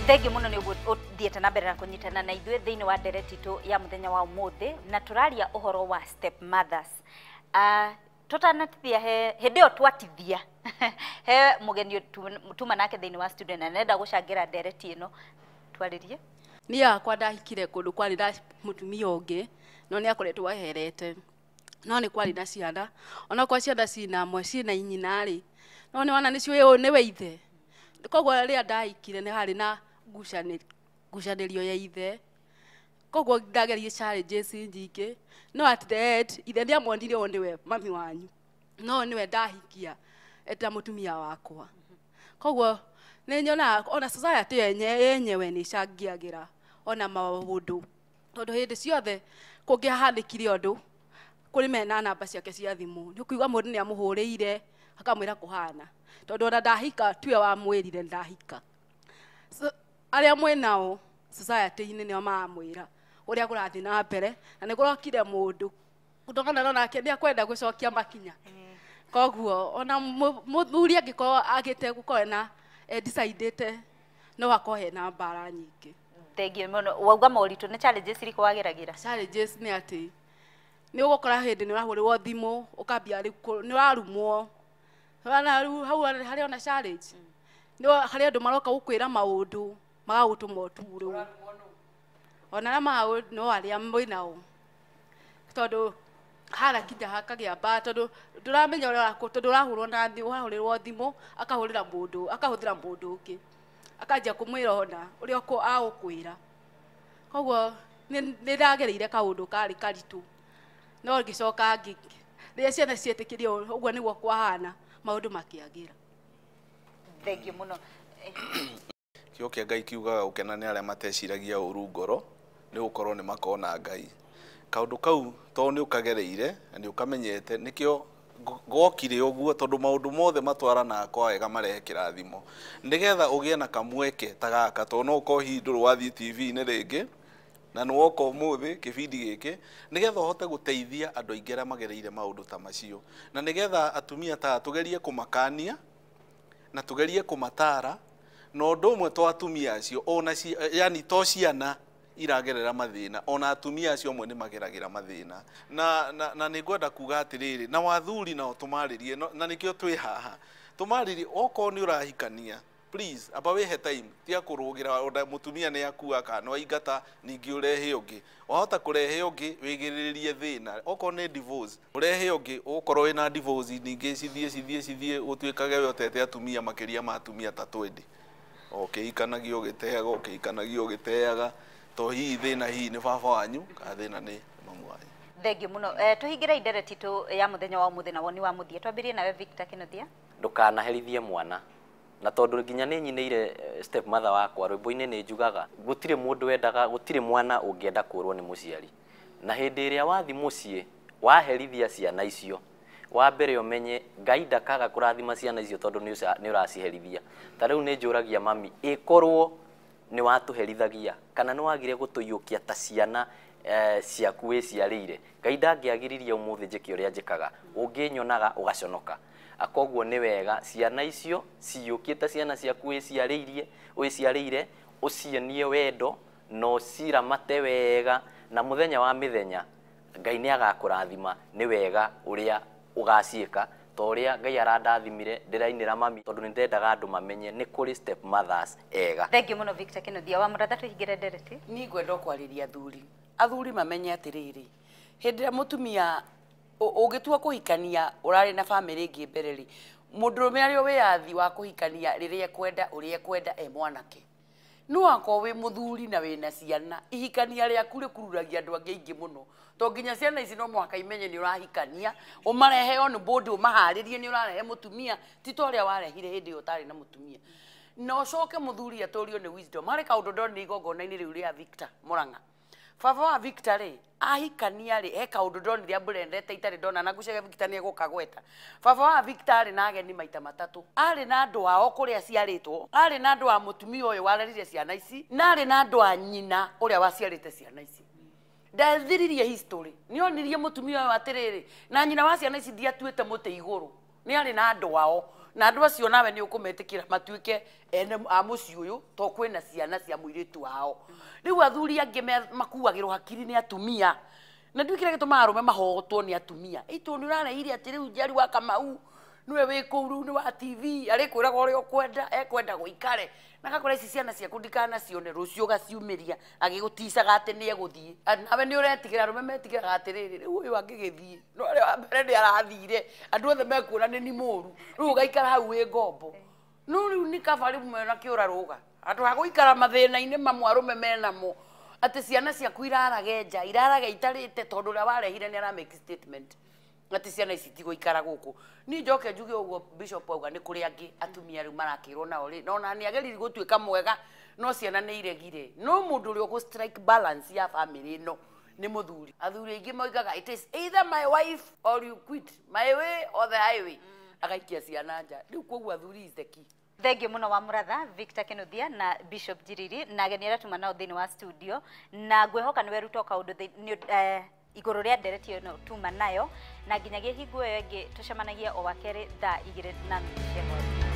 Thengiũ mũno nĩ ũguo ũthiĩte na mbere na kũnyitana na ithuĩ thĩinĩ wa ndereti itũ ya mũthenya wa ũmũthĩ, na tũraria ũhoro wa step mothers. Tũtanatithia, he hĩndĩ ĩyo twatithia, he mũgeni tuma nake thĩinĩ wa studio na nenda gũcangĩra ndereti ĩno, twarĩrie. Niĩ hakwa ndahikire kũndũ kwarĩ na mũtumia ũngĩ, no nĩ akoretwo eherete, no nĩ kwarĩ na ciana. Onakorwo ciana cina amwe ciĩna nyina rĩ, no nĩ wona nĩciũĩ ũyũ nĩwe ithe. Koguo rĩrĩa ndahikire nĩ harĩ na ngucanĩrio ya ithe, koguo ndageririe challenges nyingĩ, no at the end ithe nĩ amonire ũyũ nĩwe mami wanyu, no nĩwe ndahikia eta mũtumia wakwa. Koguo nĩ nyonaga ona society yenyewe nĩ ĩcangĩagĩra ona maũndũ, tondũ hĩndĩ ciothe kũngĩhanĩkire ũndũ kũrĩ mena namba ciake cia thimũ, nĩ ũkuigua mũndũ nĩ amũhũrĩire akamwĩra kũhana, tondũ ona ndahika tiwe wamwĩrire ndahika. So, arĩa mwĩnao society-inĩ nĩo maramwĩra ũrĩa kũrathiĩ na mbere, na nĩ kũrokire mũndũ ndokana no nake nĩ akwenda gũcokia makinya. Koguo ona mũthuri angĩkorwo agĩte gũkorwo na decidĩte, no akorwo hena mbara nyingĩ. Thengiũ mũno. Wauga moritũ, nĩ challenges irĩkũ wageragĩra? Challenges nĩ atĩ nĩ ũgũkora hĩndĩ nĩ ũrahũrĩrwo thimũ, ũkambia rĩu nĩ ũrarumwo. Ona rĩu hau harĩ ona challenge, nĩ harĩ andũ maroka gũkwĩra maũndũ magagũtũma ũturwo, ona arĩa no arĩa mwĩnao, tondũ hara kinya hakagĩa mbara, tondũ ndũramenya ũrĩa tondũ ũrahũrwo na thimũ, ũrahũrĩrwo thimũ, akahũrĩra mũndũ, akahũthĩra mũndũ ũngĩ, akanjia kũmwĩra ona ũrĩa agũkwĩra. Koguo nĩ ndagereire kaũndũ karĩ karitũ, no ngĩcoka rĩrĩa ciana cietĩkĩrio ũguo nĩguo kwahana, maũndũ makĩagĩra. Thengiũ mũno. Kiugo kĩa Ngai kiugaga gũkena nĩ arĩa mateciragia ũru ngoro, nĩ gũkorwo nĩ makona Ngai. Kaũndũ kau tondũ nĩ ũkagereire na nĩ ũkamenyete, nĩkĩo gwokire ũguo, tondũ maũndũ mothe matwaranaga kwa wega marehe kĩrathimo, nĩgetha ũgĩe na kamweke ta gaka, tondũ no ũkorwo hihi ndũrĩ wathiĩ TV-inĩ rĩngĩ na nĩ woka ũmũthĩ kĩbindi gĩkĩ, nĩgetha ũhote gũteithia andũ aingĩ arĩa magereire maũndũ ta macio, na nĩgetha atumia ta aya tũgerie kũmakania na tũgerie kũmatara. Na ũndũ ũmwe to atumia acio ona yani to ciana iragerera mathĩna, ona atumia acio amwe nĩ mageragĩra mathĩna. Na nĩ ngwenda kuga atĩrĩrĩ, na wathuri nao tũmarĩrie, na nĩkĩo twĩ haha tũmarĩrie. Okorwo nĩ ũrahikania, please amba wĩhe time, tiga kũrũgĩra ona mũtumia nĩ akua kana nĩ waingata ningĩ ũrehe ũngĩ. Wahota kũrehe ũngĩ wĩgirĩrĩrie thĩna. Okorwo nĩ divorce, ũrehe ũngĩ, ũgũkorwo wĩna divorce ningĩ cithiĩ cithiĩ cithiĩ, ũtuĩkage we ũtete atumia makĩria ma atumia ta 20, ũkĩhikanagia ũgĩteaga, ũkĩhikanagia ũgĩteaga, to hihi thĩna hihi nĩ baba wanyu kana thĩna nĩ mamu wanyu. Thengiũ mũno. Tũhingĩre ndereti itũ ya mũthenya wa ũmũthĩ na woni wa mũthia. Twambĩrĩrie nawe Victor Kĩnuthia. Ndũkanaherithie mwana, na tondũ nginya nĩ nyinĩire step mother wakwa rwĩmbo-inĩ, nĩ njugaga gũtirĩ mũndũ wendaga, gũtirĩ mwana ũngĩenda kũrwo nĩ mũciari. Na hĩndĩ ĩrĩa wathi mũciĩ waherithia ciana icio, wa mbere ũmenye Ngai ndakaga kũrathima ciana icio, tondũ nĩ ũraciherithia. Ta rĩu nĩ njũragia mami, ĩkorwo nĩ watũherithagia kana nĩ wagire gũtũiyũkia ta ciana ciaku wĩciarĩire, Ngai ndangĩagiririe ũmũthĩ njĩke ũrĩa njĩkaga, ũngĩnyonaga ũgaconoka. Koguo nĩ wega ciana icio ciyũkie ta ciana ciaku wĩciarĩirie, wĩciarĩire, ũcionie wendo na ũciramate wega, na mũthenya wa mĩthenya Ngai nĩ agakũrathima nĩ wega ũrĩa ũgaciĩka, ta ũrĩa Ngai arandathimire. Ndĩrainĩra mami tondũ nĩ ndendaga andũ mamenye nĩ kũrĩ step mothers ega. Thengiũ mũno Victor Kĩnuthia. Wa mũratha, tũhingĩre ndereti. Niĩ ngwenda kwarĩria athuri, athuri mamenye atĩrĩrĩ, hĩndĩ ĩrĩa mũtumia ũngĩtua kũhikania ũrarĩ na bamĩrĩ ĩngĩ mbere rĩ, mũndũrũme arĩ o wĩyathi wa kũhikania rĩrĩa ekwenda, ũrĩa ekwenda e mwanake. No akorwo wĩ mũthuri na wĩna ciana, ihikania rĩaku rĩkururagia andũ angĩ aingĩ mũno, to nginya ciana ici no mũhaka imenye nĩ ũrahikania, ũmarehe on board, ũmaharĩrie nĩ ũrarehe mũtumia, ti ta ũrĩa warehire hĩndĩ ĩyo ũtarĩ na mũtumia. Na ũcoke mũthuri atũrio nĩ wisdom. Harĩ kaũndũ ndonire igongona-inĩ rĩu rĩa Victor Murang'a, baba wa Victor rĩ, ahikania rĩ, he kaũndũ ndonire amburendete itarĩ ndona, na ngwĩciria Victor nĩ egũka gweta. Baba wa Victor arĩ na ageni maita matatũ: arĩ na andũ ao kũrĩa aciarĩtwo, arĩ na andũ a mũtumia ũyũ warerire ciana ici, na arĩ na andũ a nyina ũrĩa waciarĩte ciana ici. Ndathiririe history, nĩ onirie mũtumia ũyũ atĩrĩrĩ, na nyina wa ciana ici ndiatuĩte mũtĩ igũrũ, nĩ arĩ na andũ ao. Na andũ acio nawe nĩ ũkũmetĩkĩra matuĩke ene a mũciĩ ũyũ, to kwĩna ciana cia mũirĩtu wao. Rĩu athuri angĩ makuagĩrwo hakiri nĩ atumia, na ndiũĩ kĩrĩa gĩtũmaga arũme mahotwo nĩ atumia. Ĩtũ nĩ ũrareire atĩ rĩu Njeri wa Kamau nĩwe wĩ kũu rĩu nĩ wa TV, arĩkwĩraga ũrĩa ũkwenda, ekwenda gũikare na gakora ici ciana ciaku ndikanacione rũciũ ũgaciumĩria agĩgũticaga atĩ nĩ egũthiĩ. Nawe nĩ ũretigĩra, arũme metigĩraga atĩrĩrĩ, rĩu ũyũ angĩgĩthiĩ no ũrĩa wa mbere nĩ arathire, andũ othe mekuona nĩ ni mũru, rĩu ũgaikara hau wĩ ngombo. No rĩu nĩ kaba rĩu mena kĩũra rũga handũ ha gũikara mathĩna-inĩ mamwe arũme menamo, atĩ ciana ciaku irarage nja, irarage itarĩte, tondũ ũrĩa warehire nĩ ara make statement atĩ ciana ici tigũikara gũkũ. Niĩ njoke njuge ũguo bishop auga, nĩ kũrĩ angĩ atumia rĩu marakĩrwo nao rĩ, no na nĩ ageririe gũtuĩka mwega, no ciana nĩ iregire. No mũndũ ũrĩa ũgũ strike balance ya family ĩno nĩ mũthuri. Athuri aingĩ moigaga, "It is either my wife or you quit, my way or the highway," agaikia ciana nja. Rĩu koguo athuri is the key. Thengiũ mũno wa mũratha Victor Kinuthia na Bishop Njiriri na ageni arĩa tuma nao thĩinĩ wa studio, na ngwĩhoka nĩ weruta kaũndũ igũrũ rĩa ndereti ĩno tuma nayo, na nginyagia hingo ĩyo ĩngĩ tũcemanagia o wakerĩ thaa 2:30 cia hwaĩ.